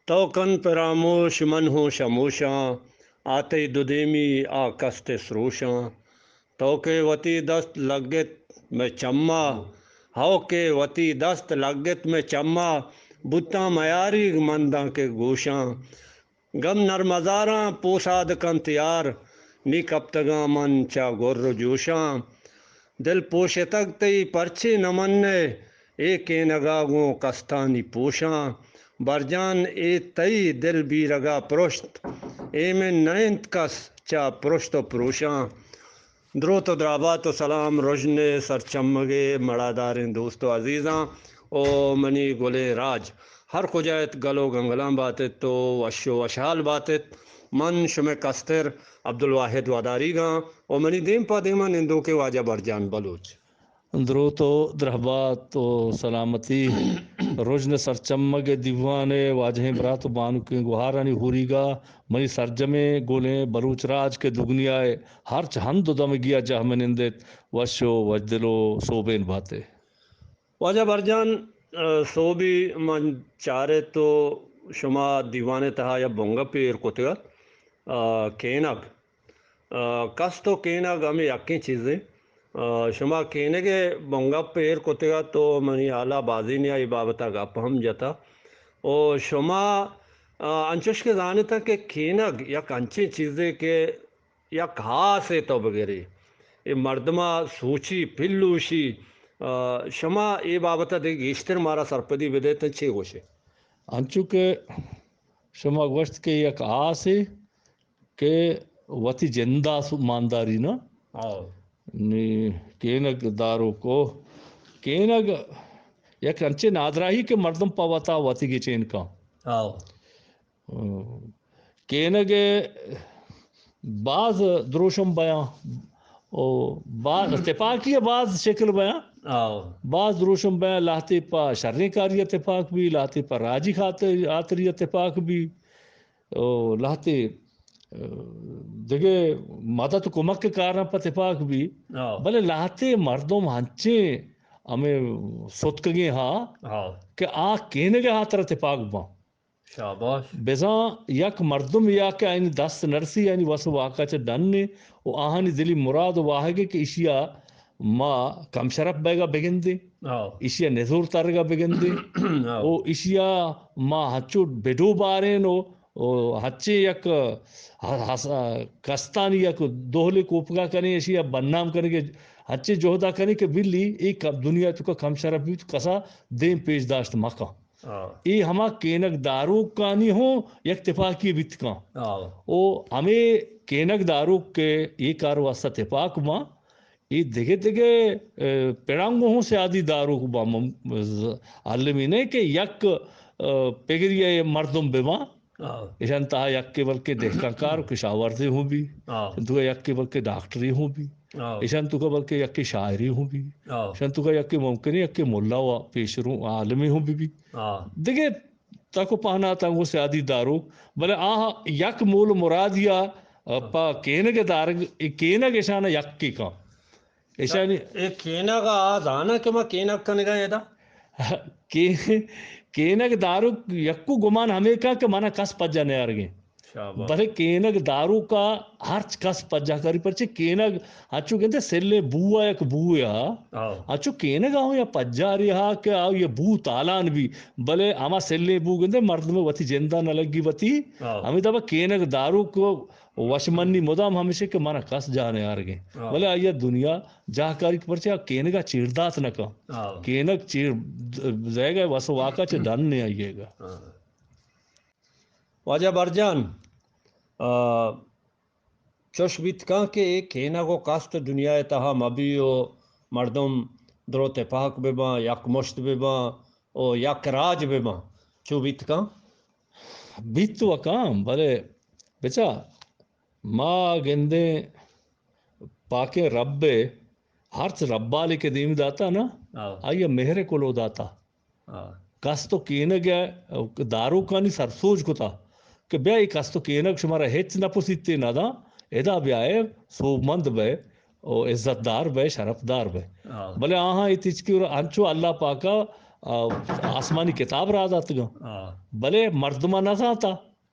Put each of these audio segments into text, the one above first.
تو کن پراموش من ہوں شموشاں، آ تئی دودیمی آ کست ءِ سروشاں۔ تو کہ وتی دست لگت مئے چما، ہو کہ وتی دست لگت مئے چما، بوتاں میاریگ من دانکہ گوشاں۔ گم نرمزاراں پوساد کنت یار، نی کپتگاں من چہ گر و جوشاں۔ دل پوشتگ تئی پرچے نہ منئے، اے کینگا گوں کستانی پوشاں۔ برجان اے تئی دل بیرگا پرشت، ایمن نہ انت کس چہ پرشت و پروشاں۔ دروت و درابات و سلام رژن ءِ سرچمگ ءِ مڑاداریں دوست و عزیزاں و منی گلیں راج، ہر کجا ات گل و گنگلاں بات ات و وش و وشحال بات ات۔ من شمئے کستر عبدالواحد وداریگاں و منی دیم پہ دیما نندوکیں واجہ برجان بلوچ۔ دروت و درہبات و سلامتی۔ رژن سرچمگ ءِ دیوان ءِ واجہیں برات و بانکیں گوہارانی ہوریگا منی سرجمیں گلیں بلوچ راج کہ دگنیا ءِ ہرچ ہند و دمگیا جاہ منندت، وش و وشدل و سوبین بات ئے۔ واجہ برجان، ء، سوبی من چارت و شما دیوان ءِ تہا یا بنگپے ایر کتگ ات، ء، کینگ۔ ء، کست و کینگ ہمے یکیں چیزے۔ ء، شما کینگ ءِ بنگپ ایر کتگ ات و منی ہیالا بازینیا اے بابت ءَ گپ ہم جتا۔ و شما، ء، انچوش کہ زانتاں کہ کینگ یک انچیں چیزے کہ یک ہاسے تو بگرے، اے مردما سوچی، پلوشی، ء، شما اے بابت ءَ دگہ گیشتر مارا سرپدی بدیت، چے گوشے؟ انچو کہ شما گوشت کہ یک ہاسے کہ وتی جندا سو-، مانداری نا۔ آؤ۔ نی کینگ داروک و کینگ یک انچیں نادراہی کہ مردم پہ وتا وتی گچین کن۔ آؤ۔ کینگ ءِ باز دروشم بیاں و باز تپاکی ءِ باز شکل بیاں۔ آؤ۔ باز دروشم بیاں، لہتے پہ شریں کاری ءَ تپاک بی، لہتے پہ راجی خاطر، ہاتری ءَ تپاک بی۔ او لہتے، ء، دگہ مدد و کمک ءِ کاراں پہ تپاک بی، ہاں۔ بلے لہتے مردم ہنچیں ہمے ستکگیں ہا، ہاں۔ کہ آ کینگ ءِ ہاترا تپاک باں۔ شاباش۔ بزاں یک مردم یا کہ آیانی دست نرسی، آیانی وس و واکا چہ ڈن و آہانی دلی مراد و واہگے کہ اشیا ما کم شرپ بیگا بگندیں، ہاں۔ اشیا نزور ترگا بگندیں، ہاں۔ و اشیا ما ہنچو بڈو بارین و، و ہنچیں یک ہ-، ہس-، کستانی یک دوہلے کوپگا کنیں، اشیا بدنام کنیں کہ ہنچیں جہدا کنیں کہ بلی اے ک-، دنیا توکا کم شرپ بیت، کسا دیم پیش داشت مکن۔ ہاں۔ اے ہما کینگ داروکانی ہوں یک تپاکی بیت کن۔ ہاں۔ و ہمے کینگ داروک کہ اے کار واسطہ تپاک باں، اے دگہ دگہ، ء، پڑانگو ہوں سیادی داروک باں، م-، ز-، المی نہ کہ یک، ء، پگری ءِ مردم بباں۔ ہاں۔ ایشان تہا یکے بلکہ دہکان کار و کشاورزے ہوں بی۔ ہاں۔ ایشان توکا یکے بلکہ ڈاکٹرے ہوں بی۔ ہاں۔ ایشان توکا بلکہ یکے شاعرے ہوں بی۔ ہاں۔ ایشان توکا یکے ممکن ہے یکے ملا و پیشرو عالمے ہوں بی بی۔ ہاں۔ دگہ تک و پہناتاں گوں سیادی داروک، بلے آ یک مول و مرادیا، ء، پہ کینگ دارگ، اے کینگ ایشانا یکے کن۔ ایشانی اے کینگ آ زاناں کہ ما کینگ کنگا ادا؟ کہ-، کینگ داروک یکو گمان ہمے کن کہ منا کس پجا نیارگیں۔ شاباش۔ بلے کینگ داروکا ہرچ کس پجا کاری، پرچے کینگ انچو گندے سلیں بو ء یک بوے ہا۔ ہاں۔ انچو کینگ آ ہوں یا پجاری ہا کہ آ یہ بو تالان بی، بلے ہما سلیں بو گندے مردم وتی جندا نہ لگی وتی۔ ہاں۔ ہمیں دبا کینگ داروک وشمنی مدام ہمیشہ کہ منا کس جاہ نیارگیں۔ ہاں۔ بلے آئی دنیا جاہ کاری کہ پرچے آ کینگا چیردات نہ کن۔ ہاں۔ کینگ چیر زیگا وس واکا چہ ڈن نے آئیے گا۔ ہاں۔ واجہ برجان، آ، چوش بیت کن کہ اے کینگ و کست دنیا ء تہا مبی و مردم درو تپاک بباں، یک مشت بباں و یک راج بباں۔ چو بیت کن؟ بیت و کن، بلے بچا ما گندیں پاکیں رب ء ہرچ ربالے کہ دیم داتا نا، آ۔ آئی ء مہر ء کلو داتا۔ آ۔ کست و کینگ ء داروکانی سرسوج کتا کہ بیا اے کست و کینگ شمارا ہچ نہ پسیتے نہ داں، ادا بیائے سوبمند بئے و عزت دار بئے، شرف دار بئے۔ آ۔ بلے آہاں اے تچکی انچو اللہ پاکا آ، آسمانی کتاب را داتگاں۔ ہاں۔ بلے مردماں نہ زانتا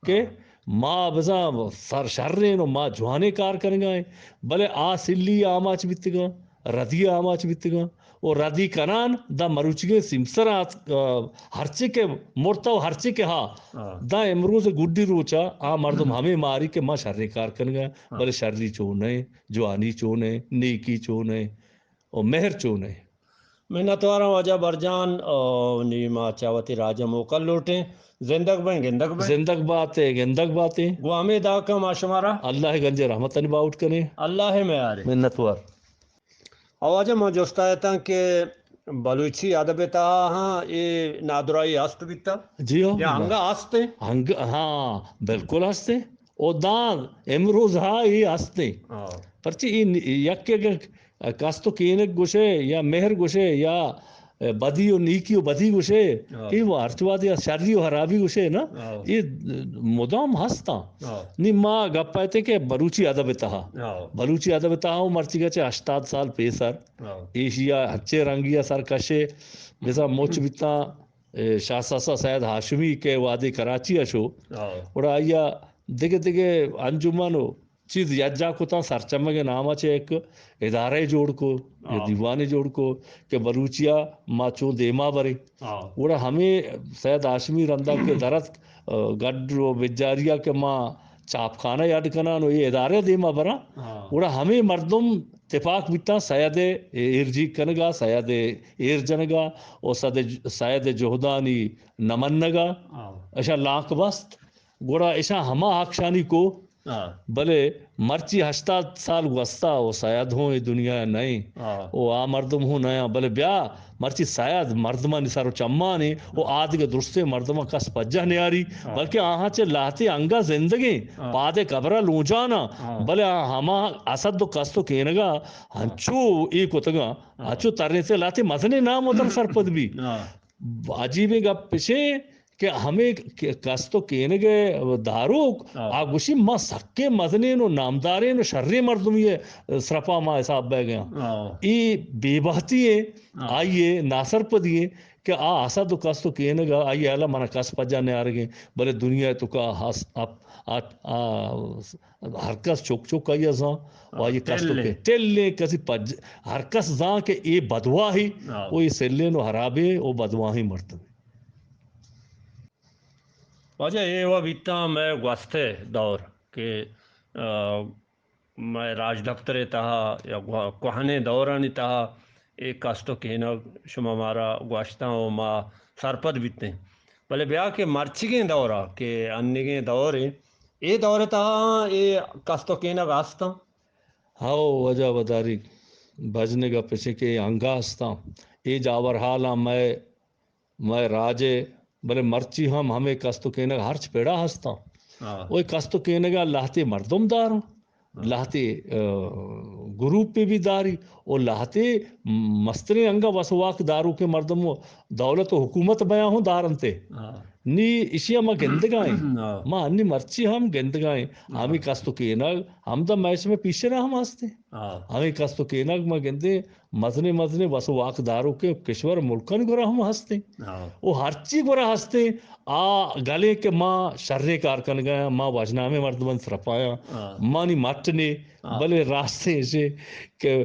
کہ ہاں۔ ما بزاں سر شریں و ما جوانیں کار کنگا ایں، بلے آ سلی آماچ بیتگاں، ردی آماچ بیتگاں و ردی کنان داں مروچیگیں سیمسر آت، آ، ہرچی کہ مرتا و ہرچی کہ ہا، ہاں۔ داں امروز گڈی روچا آ مردم ہمیں ماری کہ ما شریں کار کنگا، ہاں۔ بلے شری چون ایں، جوانی چون ایں، نیکی چون ایں و مہر چون ایں۔ منتواراں واجہ برجان، او نی ما چہ وتی راج ءَ موکل لوٹیں۔ زندگ بیں، گندگ بیں۔ زندگ بات ئے، گندگ بات ئے۔ گوں ہمے داکاں ما شمارا اللہ ءِ گنج ءِ رحمتانی باہوٹ کنیں۔ اللہ ءِ میارے۔ منتوار۔ او واجہ ما جستا اتاں کہ بلوچی ادب ءِ تہا ہاں اے نادراہی است بیتا؟ جی ہاں۔ یا انگا است ایں؟ انگ-، ہاں، بالکل است ایں۔ او داں امروز ہا اے است ایں۔ ہاں۔ پرچہ اے ن-، یک یک کست و کینگ گوشے یا مہر گوشے یا بدی و نیکی و بدی گوشے، ہاں۔ اے و ہرچ وہدے شری و ہرابی گوشے نا، ہاں۔ اے مدام ہستاں۔ ہاں۔ نی ما گپ ایتے کہ بلوچی ادب ءِ تہا، ہاں۔ بلوچی ادب ءِ تہا و مرچیگا چہ ہشتاد سال پیسر، ہاں۔ ایشی ءَ ہنچیں رنگی ءَ سر کشے، بزاں مچ بیتاں، اے، شاہ سسا سید ہاشمی کہ وہدے کراچی ءَ شو، ہاں۔ گڑا آئی ءَ دگہ دگہ انجمن و چیز یکجا کتاں، سرچمگ ءِ نام ءَ چہ یک ادارہ جوڑ کو، یا ہاں۔ دیوانے جوڑ کو کہ بلوچی ءَ ما چون دیما بریں۔ ہاں۔ گڑا ہمے سید ہاشمی رندا کہ درت، آ، گڈ و بجاری ءَ کہ ما چاپخانہ اڈ کنان و اے ادارہ دیما براں، ہاں۔ گڑا ہمے مردم تپاک بیتاں سید ءِ ایرجیگ کنگا، سید ءِ ایر جنگا و سد-، سید ءِ جہدانی نہ منگا۔ ہاں۔ اشاں لانک بست، گڑا اشاں ہما ہکشانی کو، ہاں۔ بلے مرچی ہشتاد سال گوستا و سید ہوں اے دنیا ءَ نئیں، ہاں۔ و آ مردم ہوں نیاں، بلے بیا مرچی سید مردمانی سر و چمانے و آ دگہ درستیں مردماں کس پجہ نیاری، ہاں۔ بلکہ آہاں چہ لہتے انگا زندگیں، ہاں۔ پادے قبرا لونجانا، ہاں۔ بلے آ ہما اسد و کست و کینگا ہاں۔ ہنچو اے کتگاں، ہاں۔ ہنچو ترینتے لہتے مزنیں نام وتر سرپد بی۔ ہاں۔ عجیبیں گپ پشے کہ ہمے ک-، کست و کینگ ءِ داروک، ہاں۔ آ گوشی ما سکیں مزنیں و نامداریں و شریں مردمی ءِ سرپا ما حساب بہ گیاں۔ ہاں۔ اے بے بہتی ایں، ہاں۔ آئی ءِ ناسرپدی ایں کہ آ اسد و کست و کینگ ءَ آئی ءِ ہیالا منا کس پجا نیارگیں، بلے دنیا ءِ توکا ہس-، اپ-، اٹ-، آ، ہر کس چک چک آئی ءَ زان و آئی ءِ کست و ٹل ایں۔ ٹل ایں، کسی پج-، ہر کس زان کہ اے بدواہی ہاں۔ و اے سلیں و ہرابیں و بدواہیں مردمے۔ واجہ اے و بیتاں مئے گوستہ دور کہ، آ، مئے راجدپتر ءِ تہا یا گوا-، کوہنیں دورانی تہا اے کست و کینگ شما مارا گوشتاں و ما سرپد بیتیں۔ بلے بیا کہ مرچیگیں دور ءَ کہ انیگیں دور ایں، اے دور ءِ تہا اے کست و کینگ ہستاں؟ ہئو، واجہ وداری بژن ءِ گپ اش ایں کہ اے انگا ہستاں۔ اے جاور حالاں مئے مئے راج ءِ، بلے مرچی ہم ہمے کست و کینگ ہرچ پڑا ہستاں۔ ہاں۔ و اے کست و کینگ ءَ لہتے مردم داراں، ہاں۔ لہتے، آ، گروپے بھی داری و لہتے مستریں انگا وس و واک داروکیں مردم و دولت و حکومت بیاں ہوں دارنتے۔ ہاں۔ نی اشی ءَ ما گندگا ایں۔ ہاں۔ ما انی مرچی ہم گندگا ایں۔ ہاں۔ ہمے کست و کینگ ہمدا مئے شمئے پیشرا ہم ہستیں۔ ہاں۔ ہمے کست و کینگ ما گندیں مزنیں مزنیں وس و واک داروکیں کشور ملکانی گورا ہم ہستیں۔ ہاں۔ و ہرچی گورا ہستیں، آ گلیں کہ ما شریں کار کنگا ایں، ما وژنامیں مردمانی سرپایاں، ہاں۔ مانی مٹ نے، ہاں۔ بلے راستیں اشیں کہ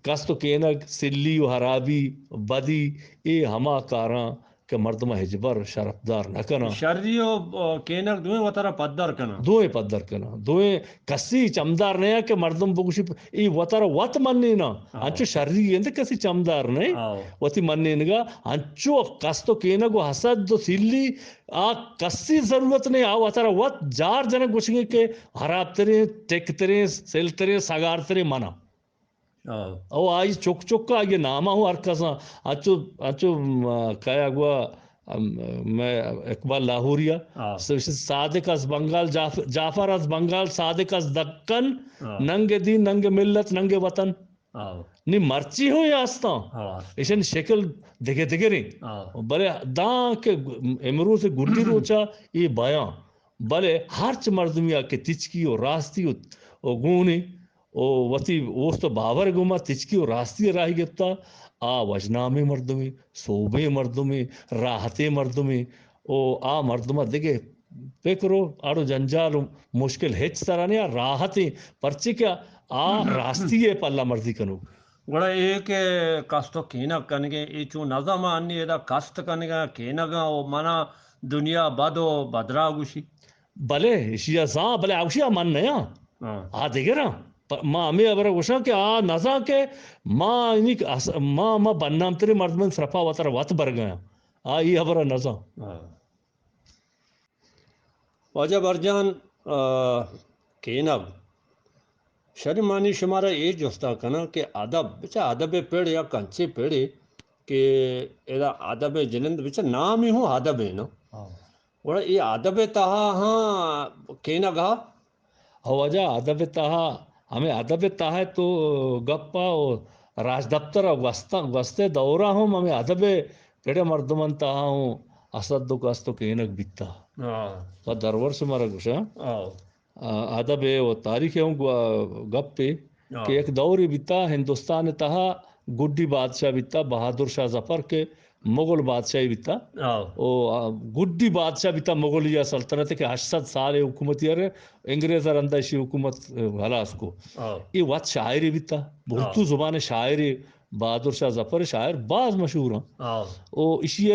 کست و کینگ، سلی و ہرابی، بدی، اے ہما کاراں کہ مردم ءَ ہچبر شرپدار نہ کناں۔ شری و، آ، کینگ دوئیں وتارا پدر کناں۔ دوئیں پدر کناں۔ دوئیں کسی چمدار نیاں کہ مردم بگوشی، ای وتارا وت منیناں۔ ہاں۔ انچو شری انت کسی چمدار نئے۔ ہاں۔ وتی منینگا انچو کست و کینگ و حسد و سلی آ کسی ضرورت نئے۔ آ وتارا وت جار جنگ گوشگیں کہ ہرابتریں، ٹکتریں، سلتریں، سگارتریں منا۔ ہاں۔ او آئی چک چک آئی نام ہوں ہر کساں، انچو، انچو، م-، کیا گوا، ام، مئے اقبال لاہوری ءَ، ہاں۔ س-، صادق از بنگال، جعف-، جعفر از بنگال، صادق از دکن، ہاں۔ ننگ دین، ننگ ملت، ننگ وطن۔ ہاں۔ نی مرچی ہوں یا استاں۔ ہاں۔ ایشن شکل دگہ دگریں۔ ہاں۔ بلے داں کہ امروز گڈی روچا اے بیاں۔ بلے ہرچ مردمے ءَ کہ تچکی و راستی و، و گون ایں و وتی اوست و باور ءِ گوما تچکی و راستی ءِ راہی گپتا، آ وژنامیں مردمے، سوبیں مردمے، راحتیں مردمے، او آ مردم ءَ دگہ پکر و اڑ و جنجال و مشکل ہچ سرا نیا، راحتیں، پرچے کہ آ راستی ءِ پلہ مرزی کنوک۔ گڑا اے کہ کست و کینگ کنگے، اے چون نزاں ما انی ادا کست کنگا، کینگا و منا دنیا بد و بدرا گوشی۔ بلے ایشی ءَ زان، بلے آ گوشی آ من نیاں۔ ہاں۔ آ دگراں۔ پ-، ما ہمے ہبر ءَ گوشاں کہ آ نزاں کہ ما انی ک-، اس-، ما، ما بدنام تریں مردمانی سرپا وترا وت برگایاں۔ آ اے ہبر ءَ نزاں۔ ہاں۔ واجہ برجان، آ، کینگ۔ شری مانی شمارا اے جستا کناں کہ ادب، بچا ادب پڑ یا کنچے پڑے کہ ادا ادب جنند بچا نامی ہوں ادب ہے نا۔ ہاں۔ گڑا اے ادب تہا ہاں کینگ ہا؟ او واجہ، ادب تہا، ہمیں ادب تہا تو گپا او راجدپتر ءَ گوستاں، گوستے دورا ہم ہمیں ادب پڑے مردمان تہا ہوں اسد و گست و کینگ بیتا۔ ہاں۔ پہ درور شمارا گوشاں۔ ہاں۔ آ، ادب ءِ و تاریخ ءِ ہم گو-، گپے ہاں۔ کہ یک دورے بیتا ہندوستان ءِ تہا گڈی بادشاہ بیتا بہادر شاہ ظفر کہ مغل بادشاہی بیتا۔ ہاں۔ او، آ، گڈی بادشاہ بیتا مغلیہ سلطنت کہ ہشت سد سال حکومت یار انگریز رندا اشی حکومت، آ، ہلاس کو۔ ہاں۔ اے وت شاعرے بیتا، بلتو ہاں۔ زبان شاعرے بہادر شاہ ظفر شاعر باز مشہور ہیں۔ ہاں۔ او اشی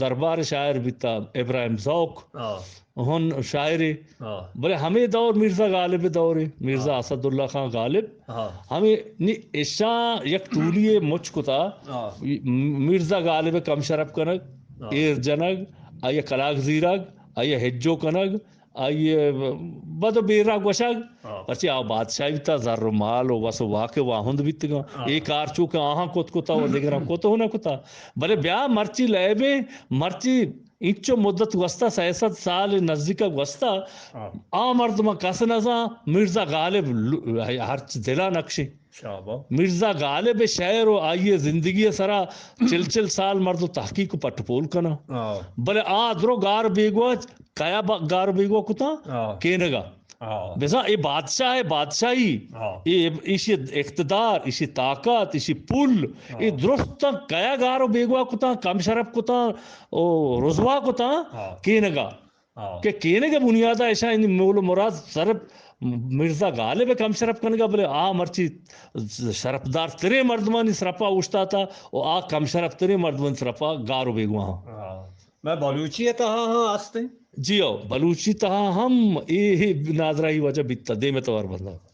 دربار شاعر بیتا ابراہیم ذوق۔ ہاں۔ ہن شاعرے۔ ہاں۔ بلے ہمے دور مرزا غالب دورے، مرزا ہاں۔ اسد اللہ خان غالب۔ ہاں۔ ہمے نی اشاں یک ٹولی مچ کتا، ہاں۔ م-، مرزا غالب کم شرپ کنگ، ہاں۔ ایر جنگ، آئی کلاک زیرگ، آئی ہجو کنگ، آئی بد و بیرا گوشگ، ہاں۔ پرچے آ بادشاہی بیتا، زر و مال و وس و واک واہند بیتگاں۔ ہاں۔ اے کار چو کہ آہاں کت کتا و دگراں کت و نہ کتا۔ بلے بیا مرچی لیبیں، مرچی انچو مدت گوستا، سئے سد سال نزدیک گوستا، ہاں۔ آ مردماں کس نزاں، مرزا غالب ل-، ہرچ دلا نقشیں۔ شابا۔ مرزا غالب شعر و آئی زندگی سرا چل چل سال مردم تحقیق و پٹ پول کنا۔ ہاں۔ بلے آ درو گار بیگواہ، کیا با-، گار بیگواہ کتا؟ ہاں۔ کینگا۔ ہاں۔ بزاں اے بادشاہ ءِ بادشاہی، ہاں۔ اے ایشی اقتدار، ایشی طاقت، ایشی پل، ہاں۔ اے درستاں کیا گار و بیگواہ کتاں، کم شرپ کتاں، او رسوا کتاں، ہاں۔ کینگا۔ ہاں۔ کہ کینگ ءِ بنیاد ءَ ایشاں انی مول و مراد صرف مرزا غالب ءِ کم شرپ کنگا، بلے آ مرچی شرپدار تریں مردمانی سرپا اوشتاتا و آ کم شرپ تریں مردمانی سرپا گار و بیگواہ۔ ہاں۔ مئے بلوچی ءِ تہا ہاں ہستیں؟ جی ہو، بلوچی تہا ہم اے نادراہی وجہ بیتا، دیم ءِ توار بندات۔